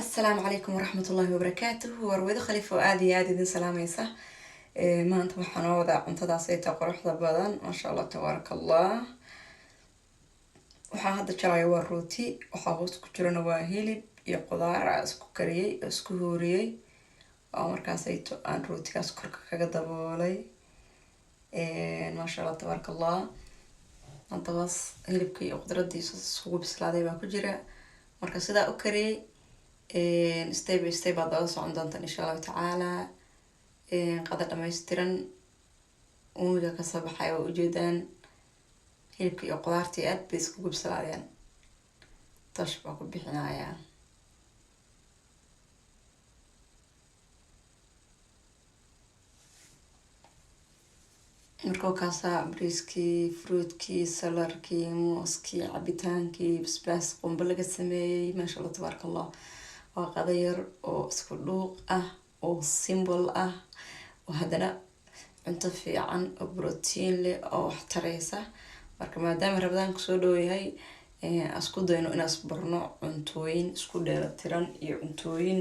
Asalaamu calaykum waraxmat ullaahi wabarakaatuh. Warwado Khaliif oo aada iyo aada idin salaamaysa. Maanta waxaa noo wadaa cuntadaas ayta quruxda badan, maasha Allah, tabaaraka Allah. Waxaa hadda jaraya waa rooti, waxaa hoos ku jirana waa hilib iyo qudaar aa isku kariyey oo isku hooriyey, oo markaas ayto aan rootigaas korka kaga daboolay, maasha Allah, tabaaraka Allah. Haddabas hilibka iyo qudradiisa isugu bislaaday baa ku jira. Marka sidaa u kariyey, step by step baad daba socon doontaan, insha Allahu tacaala. Qada dhammaystiran uumiga kasoo baxay waa ujeedaan. Hilibka iyo qudaartii aad bay iskugu bislaadeen, tash baa ku bixinayaa. Marka kaasaa bariiskii, fruitkii, salarkii, mooskii, cabitaankii, basbaas qumbo laga sameeyey, maasha Allah, tabaaraka Allah. Waa qada yar oo isku dhuuq ah oo simple ah, oo haddana cunto fiican oo brotiin leh oo wax tareysa. Marka maadaama Ramadaanka soo dhow yahay, isku dayno inaan isbarno cuntooyin isku dheelatiran iyo cuntooyin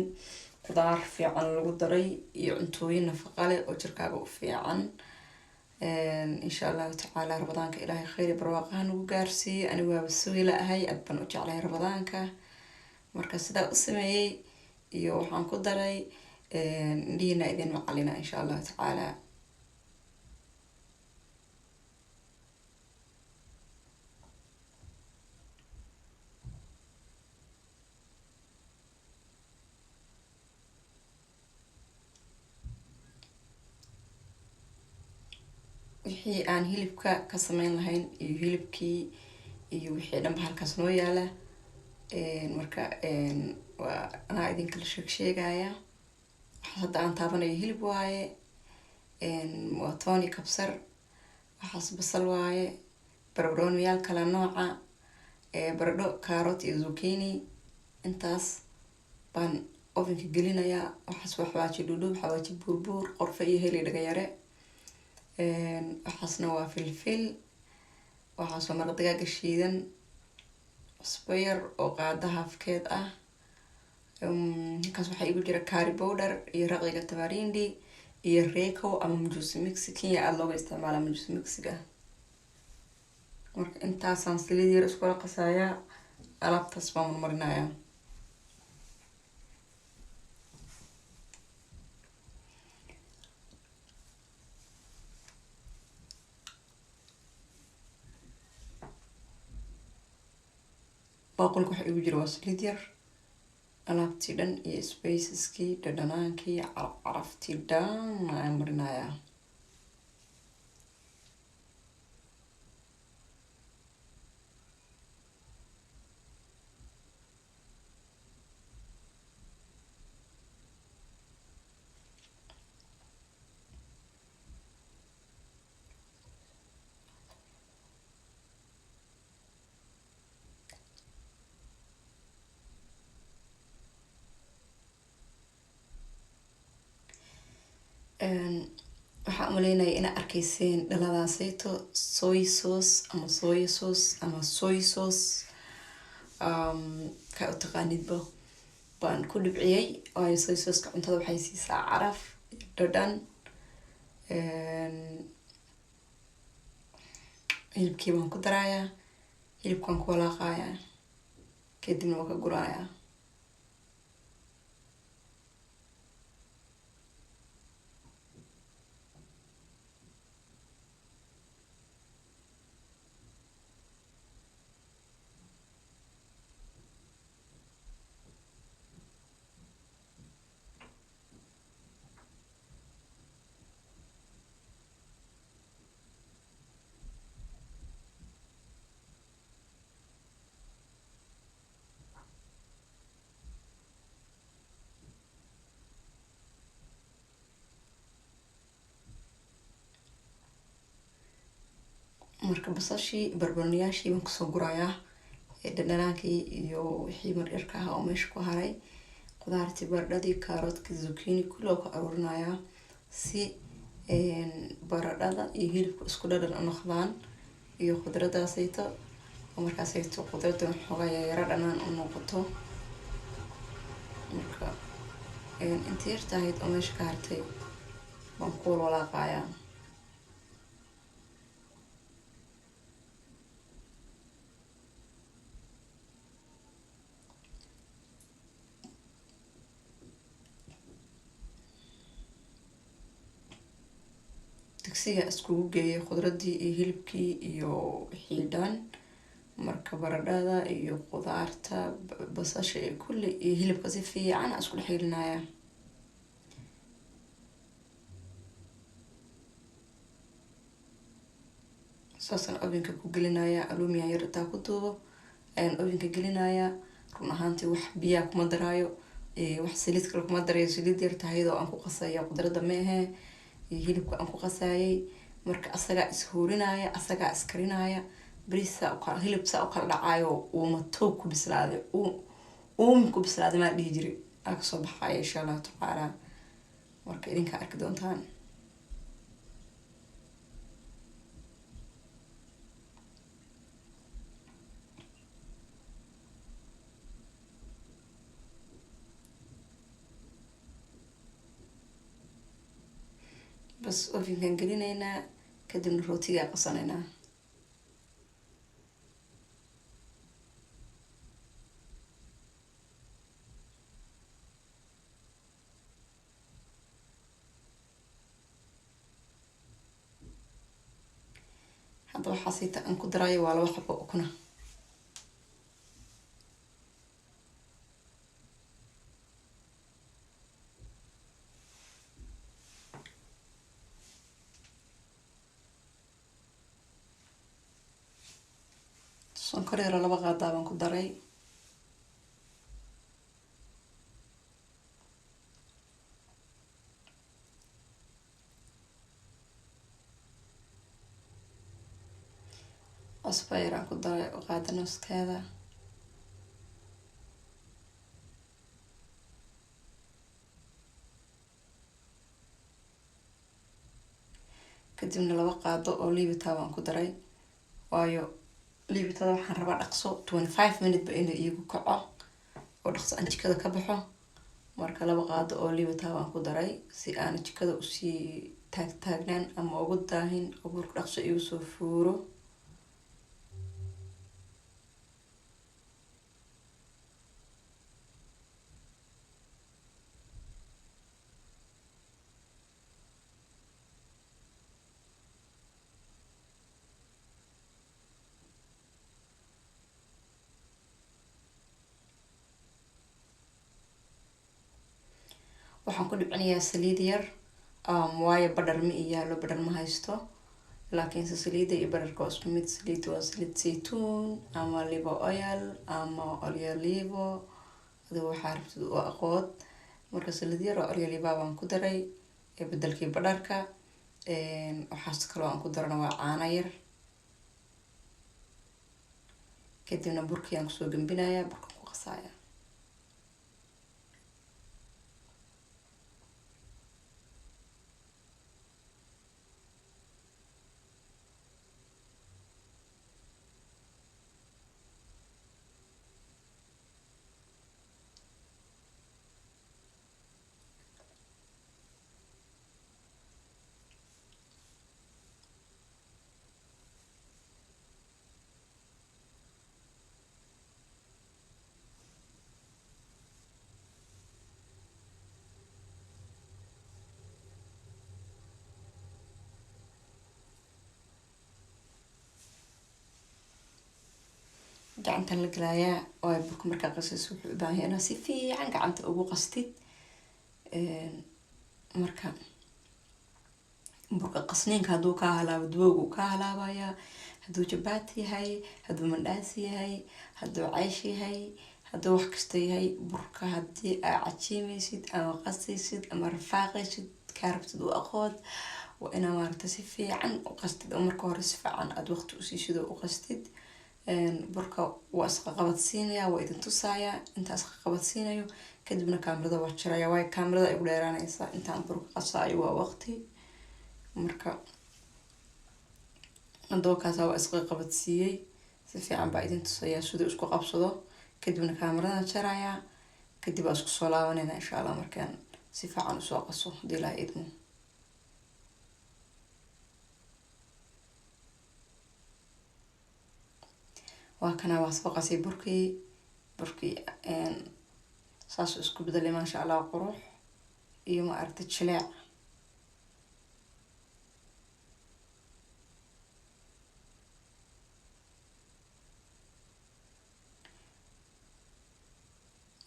qudaar fiican lagu daray iyo cuntooyin nafaqa leh oo jirkaaga u fiican, insha Allahu tacaala. Ramadaanka Ilaahay kheyr iyo barwaaqaha nagu gaarsiiye. Anigu waaba sugi la-ahay, aad baan u jeclahay Ramadaanka. Marka sidaa u sameeyey iyo waxaan ku daray indhihiina idin macalina, insha Allahu tacaala. Wixii aan hilibka ka sameyn lahayn iyo hilibkii iyo wixii dhanba halkaas noo yaala. Marka waa anaa idinkala sheeg sheegaya. Waxaas hadda aan taabanayo hilib waaye, waa toon iyo kabsar, waxaas basal waaye, barbarooniyaal kala nooca, baradho, carrot iyo zucchini. Intaas baan ovenka gelinayaa. Waxaas waa xawaaji dhudhub, xawaaji buurbuur, qorfe iyo heli dhagayare. Waxaasna waa filfil, waxaas waa maraq digaaga shiidan, cusbo yar oo qaada hafkeed ah. Halkaas waxaa igu jira curry powder iyo raqiga tamarindi iyo Royco ama mchuzi mix. Kenya aada looga isticmaala mchuzi mixiga. Marka intaasaan saliid yar iskula qasayaa, alaabtaas baan marmarinayaa. Baaqulka waxa igu jira waa saliid yar, alaabtii dhan iyo spiceskii, dhadhanaankii, caraf caraftii dhan ayaan marinayaa. Waxaan umaleynaya inaa arkeyseen dhaladaaseyto soy sauce ama soya sauce ama soy sauce kaa u taqaanidba baan ku dhibciyey, waayo soy sauceka cuntada waxay siisaa caraf, dhadhan. Hilibkii baan ku darayaa, hilibkaan ku walaaqayaa, kadibna waan ka gurayaa. Marka basashii, barbarooniyaashii baan kusoo gurayaa, dhadhanaankii iyo wixii maryarka ah oo meesha ku haray, qudaartii, baradhadii, kaaroodkii, zucchini, kulli oo ku aruurinayaa si baradhada iyo hilibka isku dhadhan u noqdaan iyo khudradaasayto, oo markaasayto khudradda xoogaa yaro dhanaan u noqoto. Marka inta yarta ahayd oo meesha ka hartay baan ku walaaqayaa. Digsiga iskugu geeyay khudradii iyo hilibkii iyo wixii dhan. Marka baradhada iyo qudaarta, basasha iyo kulli iyo hilibka si fiican aan isku dhex gelinaya. Saasaan ovenka ku gelinaya. Alumium yar intaa ku duubo ayaan ovenka gelinayaa. Run ahaantii wax biyaa kuma daraayo, wax saliid kale kuma darayo. Saliid yar tahayadoo aan ku qasaya khudradda ma ahee iyo hilibka aan ku qasayay. Marka asagaa ishuurinaya, asagaa iskarinaya. Bariis saa ukala, hilib saa u kala dhacaayo, uuma toog ku bislaaday, uumi ku bislaaday maa dhihi jiray, aa kasoo baxaya insha Allahu tacaala. Marka idinkaa arki doontaan. Bas, ovenkan gelinaynaa, kadibna rootigaa qasanaynaa. Hadda waxaa siita aan ku daraayo waa 2 xabo ukuna. Sonkor yaroo 2 qaadaa baan ku daray. Cusbo yaraan ku daray oo qaada nuskeeda. Kadibna 2 qaado oo liibitaa baan ku daray, waayo liibitada waxaan rabaa dhaqso, 25 minute ba inuu iigu kaco oo dhaqso aan jikada ka baxo. Marka 2 qaado oo liibitaa baan ku daray si aan jikada usii taag taagnaan ama ugu daahin oo burka dhaqso iigu soo fuuro. Waxaan ku dhibcinayaa saliid yar, waayo badhar ma ii yaalo, badhar ma haysto, laakiinse saliidda iyo badharka waa isku mid. Saliidda waa saliid saytuun ama olive oil ama olio olivo, adigo waxaa rabtid u aqood. Marka saliid yar oo olio oliva baan ku daray bedelkii badharka. Waxaas kaloo aan ku darana waa caano yar. Kadibna burkii aan kusoo gambinayaa, burkan ku qasaya. Gacantan la gelayaa, waayo burka markaa qasayso wuxuu u baahan yahay inaad si fiican gacanta ugu qastid. Marka burka qasniinka hadduu kaa halaabo, dubowga uu kaa halaabayaa. Hadduu jabaati yahay, hadduu mandhaasi yahay, hadduu caysh yahay, hadduu wax kasta yahay, burka haddii aa cajiimaysid ama qasaysid ama rafaaqaysid, kaa rabtid u aqood, waa inaa maaragta si fiican u qastid oo marka hore si fiican aada waqti usiisid oo u qastid. Burka waa isqaqabadsiinaya, waa idin tusaaya intaa isqaqabadsiinayo. Kadibna kaamirada waa jaraya, waayo kaamirada ay u dheeraanaysa intaan burka qasaayo, waa waqti. Marka adookaasa waa isqaqabadsiiyey, si fiican baa idin tusayaa siduu isku qabsado. Kadibna kaamirada jaraya. Kadib waa isku soo laabanayna, insha Allah, markaan si fiican usoo qaso, hadii Ilaah idmo. Waa kana, waa soo qasay burkii. Burkii saasuu isku bedelay, maasha Allah, qurux iyo, ma aragta, jileec.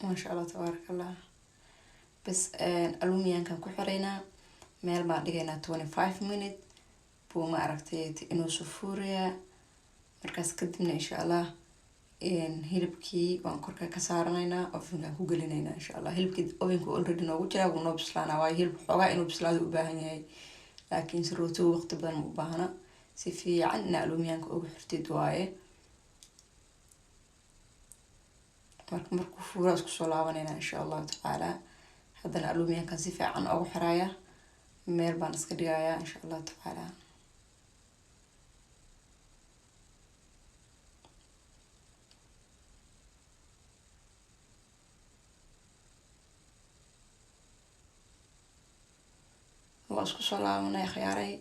Maasha Allah, tabaaraka Allah. Bas, aluminiumkan ku xireynaa, meel baan dhigaynaa, 25 minute buu, ma aragtay, inuu sufuurayaa. Markaas kadibna, insha Allah, hilibkii waan korka ka saaranaynaa, ovenkaan ku gelinaynaa, insha Allah. Hilibkii ovenka already noogu jiraa, wuu noo bislaanaa, waayo hilib xoogaa inuu bislaado u baahan yahay, laakiinse rootigu waqti badan ma u baahna. Si fiican ina aluminiumka ugu xirtid waaye. Marka markuu fuuraa isku soo laabanayna, insha Allahu tacaala. Haddana aluminiumkan si fiican ugu xiraya, meel baan iska dhigayaa, insha Allahu tacaala. Waa isku soo laabanay, akhyaaray.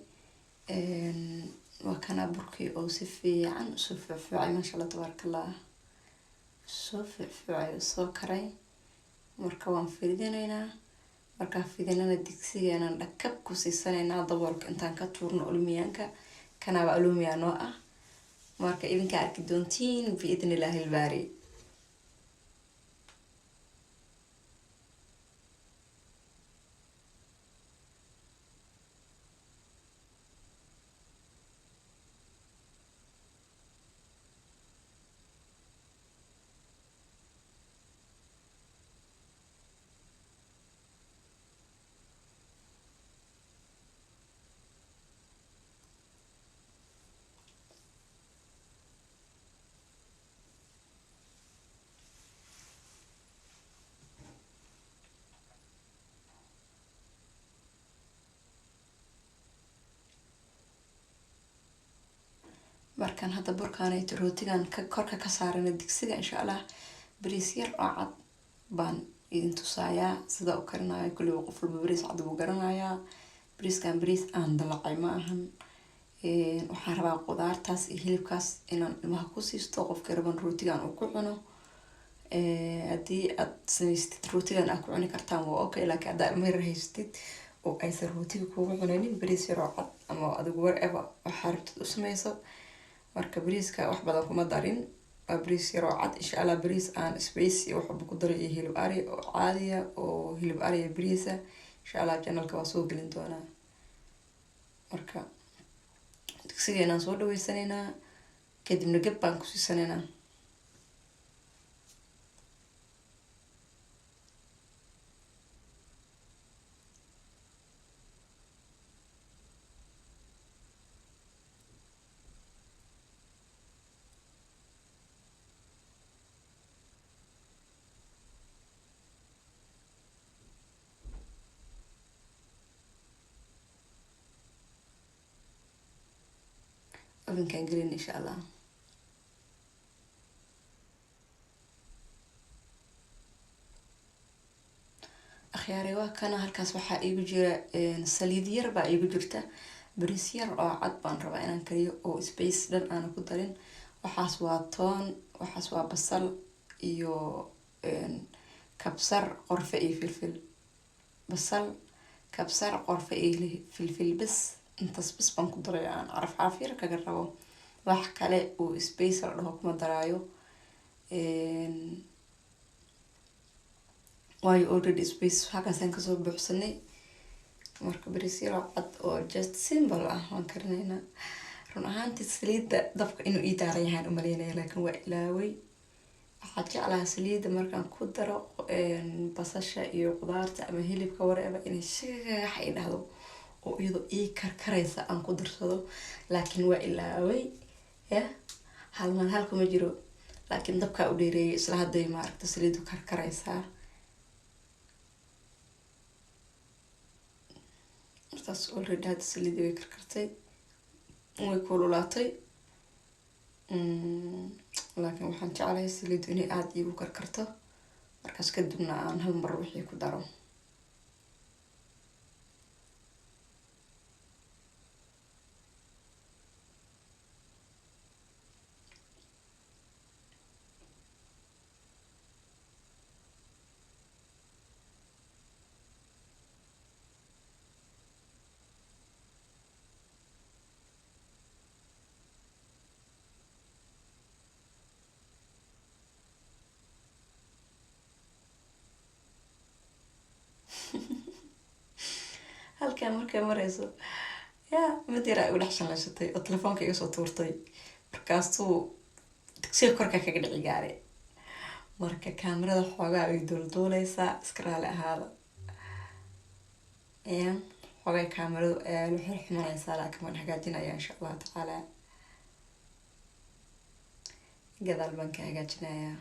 Waa kana burkii oo si fiican usoo fuucfuucay, maasha Allah, tabaaraka Allah, soo fuucfuucay oo soo karay. Marka waan fidinaynaa. Markaa fidinana, digsigeenan dhakab ku siisanaynaa, daboolka intaan ka tuurno aluminiumka. Kanaaba aluminium noo ah. Marka idinka arki doontiin, biidni Illaahi ilbaari. Markaan hadda burkaanayto rootigan ka korka ka saarana digsiga, insha Allah, bariis yar oo cad baan idin tusayaa sida u karinayo. Kulliba qof walba bariis cad buu garanayaa. Bariiskan bariis aan dalacay ma ahan. Waxaan rabaa qudaartaas iyo hilibkaas inaan ilmaha ku siisto, qofka raban rootigan uu ku cuno. Haddii aad samaystid rootigan aad ku cuni kartaan, waa okay, laakiin haddaa ilmo yar haystid oo aysan rootiga kugu cunaynin, bariis yar oo cad ama adigu whatever waxaa rabtid u sameyso. Marka bariiska wax badan kuma darin, waa bariis yar oo cad, insha Allah. Bariis aan spice iyo waxba ku daray iyo hilib ari oo caadiya oo hilib ari iyo bariisa, insha Allah, channelka waa soo gelin doonaa. Marka digsigeenaan soo dhaweysanaynaa, kadibna gab baan ku siisanaynaa. Ovenkaan gelin, insha Allah. Akhyaare, waa kana. Halkaas waxaa iigu jira saliid yar baa iigu jirta. Bariis yar oo cad baan rabaa inaan kariyo oo spice dhan aana ku darin. Waxaas waa toon, waxaas waa basal iyo kabsar, qorfe iyo filfil. Basal, kabsar, qorfe iyo filfil, bes, intaas bas baan ku daray, aan caraf caraf yar kaga rabo. Wax kale oo spice la dhaho kuma daraayo, waayo already spice halkaasaan kasoo buuxsanay. Marka bariis yaroo cad oo just simple ah waan karinaynaa. Run ahaantii saliidda dabka inuu ii daaran yahaan umaleynaya, laakiin waa ilaaway. Waxaa jeclaha saliidda markaan ku daro basasha iyo qudaarta ama hilibka, whatever, inay shagax ay dhahdo oo iyadoo ii karkaraysa aan ku darsado, laakiin waa ilaaway. Ya halmaan halkuma jiro, laakiin dabkaa u dheereeyay. Isla hadday, maaragta, saliiddu karkaraysaa. Martaas already hadda saliidii way karkartay, way kululaatay, laakiin waxaan jeclahay saliiddu inay aada iigu karkarto. Marka Markaas kadibna aan hal mar wixii ku daro. Halkaa markay mareyso yaa mid yaraa igu dhex shanlaysatay oo telefoonka iga soo tuurtay, markaasuu dugsiga korkaa kaga dhici gaaray. Marka kaamirada xoogaa way duulduuleysaa, iska raali ahaada. Ya xoogay kaamiradu ayaa la xurxumanaysaa, laakiin waan hagaajinaya insha Allahu tacaala, gadaal baan ka hagaajinayaa.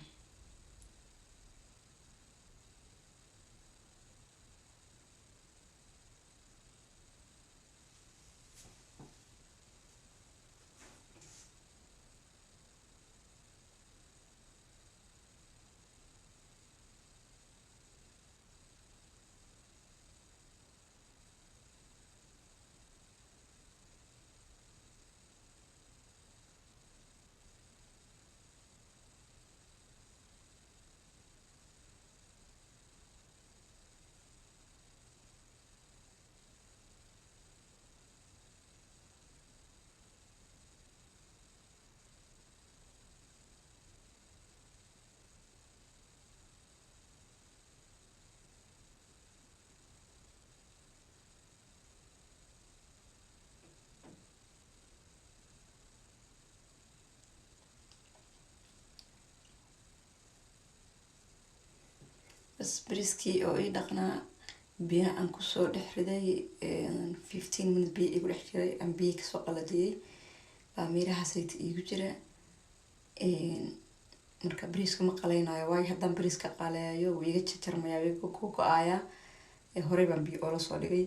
Bas, bariiskii oo ii dhaqnaa, biyaha aan kusoo dhex riday 15 minute, biyo igu dhex jiray, aan biyo kasoo qaladiyey, baa miiraha sayta iigu jira. Marka bariiska ma qaleynayo, waayo haddaan bariiska qaleeyo wuu iga jarjarmayaa, wuu iga go-aayaa. Horey baan biyo oola soo dhigay.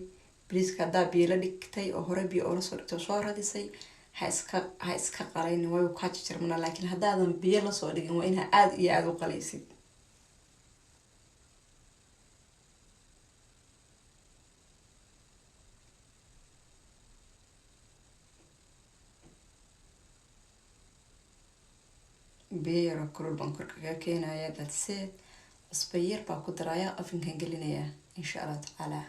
Bariiska haddaa biyo la dhigtay oo horey biyo oola soo dhigtay oo soo radisay, ha iska qalaynin, waayo kaa jarjarmana. Laakiin haddaadan biyo lasoo dhigin, waa inaa aada iyo aada u qalaysid. Biyo yaroo kulul baan kor kaga keenaya, that's it. Cusbo yar baa ku daraya, ovenkan gelinaya insha Allah tacaala.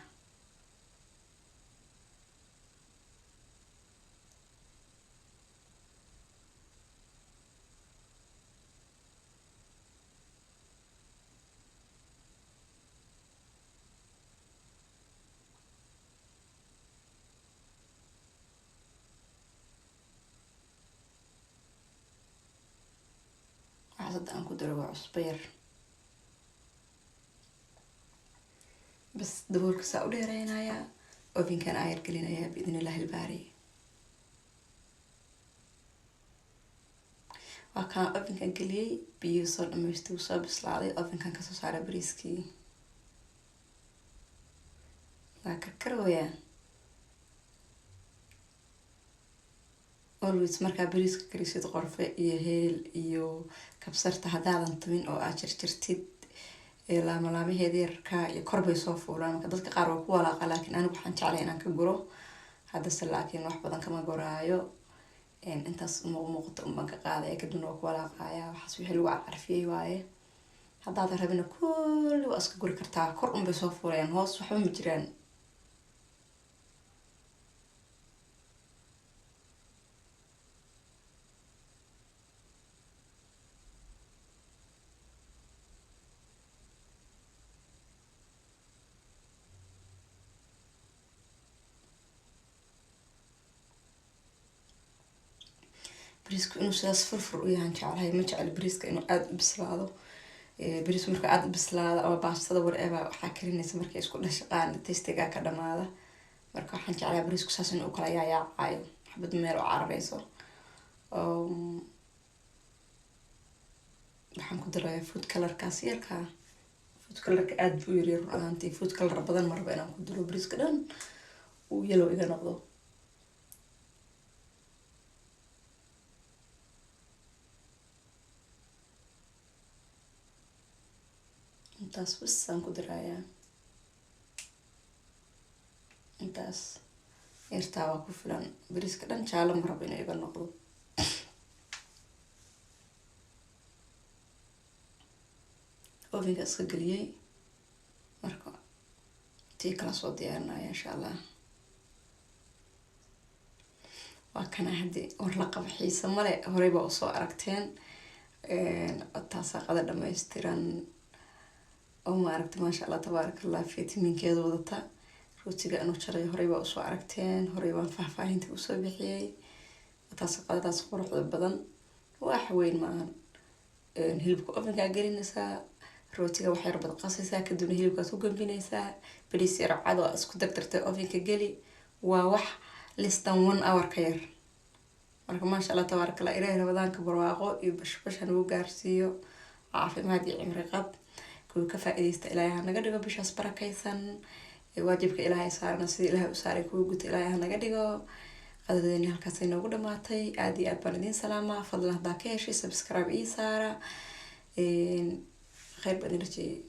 Waxaas hadda aan ku daro waa cusbo yar bas. Daboolka saa u dheereynayaa, ovenkan aayar gelinayaa biidn illahi albaari. Waa kaan ovenkan geliyey, biyihii soo dhamaystay, wuu soo bislaaday. Ovenkan kasoo saaray bariiskii, waa karkarooyaa. Always markaa bariiska karisid, qorfe iyo heel iyo kabsarta haddaadan tumin oo aad jarjartid laamalaamaheeda yararkaa iyo korbay soo fuulaan. Marka dadka qaar waa ku walaaqa, laakiin anigu waxaan jeclay inaan ka guro haddase, laakiin wax badan kama guraayo. Intaas muuqmuuqata unbaan ka qaadaya, kadibna waa ku walaaqaya. Waxaas wixii lagu carcarfiyey waaye. Haddaadan rabina, kulli waa iska guri kartaa. Kor unbay soo fuulayaan, hoos waxba ma jiraan. Bariisku inuu sidaas furfur u yahan jeclahay. Ma jecli bariiska inuu aada u bislaado. Bariis marka aada u bislaado ama baastada, whatever waxaa karinaysa, markay isku dhashaqaan tasteigaa ka dhamaada. Marka waxaan jeclahay bariisku saas inuu kala yaayaacayo, xabad meel u carareyso. Waxaan ku darayaa food colorkaas yarkaa. Food colorka aada buu yaryar run ahaantii. Food color badan marba inaan ku daro, bariiska dhan uu yellow iga noqdo. Intaas bas aan ku darayaa, intaas yartaa waa ku filan. Bariiska dhan jaalo ma rabo inuu iga noqdo. Ovenka iska geliyey, marka tii kala soo diyaarinaya insha Allah. Waa kana haddii war la qabo xiise male, horey baa usoo aragteen. Taasaa qada dhammaystiran oo maaragta, maasha Allah tabaaraka Allah, fitamiinkeeda wadata. Rootiga anuu jaray horey baa usoo aragteen, horey baan faahfaahinta usoo bixiyey. Taas qadadaas quruxda badan wax weyn maahan. Hilibka ovenkaa gelinaysaa, rootiga wax yar baad qasaysaa, kadibna hilibkaad ku gambinaysaa, bariis yar cad oo isku dardartay ovenka geli. Waa wax less than one hour ka yar. Marka maasha Allah tabaaraka Allah, Ilaahay Ramadaanka barwaaqo iyo bashbash ha nagu gaarsiiyo, caafimaad iyo cimri qab. Kuwa ka faa-iideysta Ilaahay ha naga dhigo bishaas barakaysan. Waajibka Ilaahay saarana sidii Ilaahay u saaray kuwa guta Ilaahay ha naga dhigo. Qadadeeni halkaasay noogu dhamaatay. Aada iyo aad baan idiin salaamaa. Fadlan haddaa ka heshay, subscribe ii saara. Khayr baan idin rajeeyay.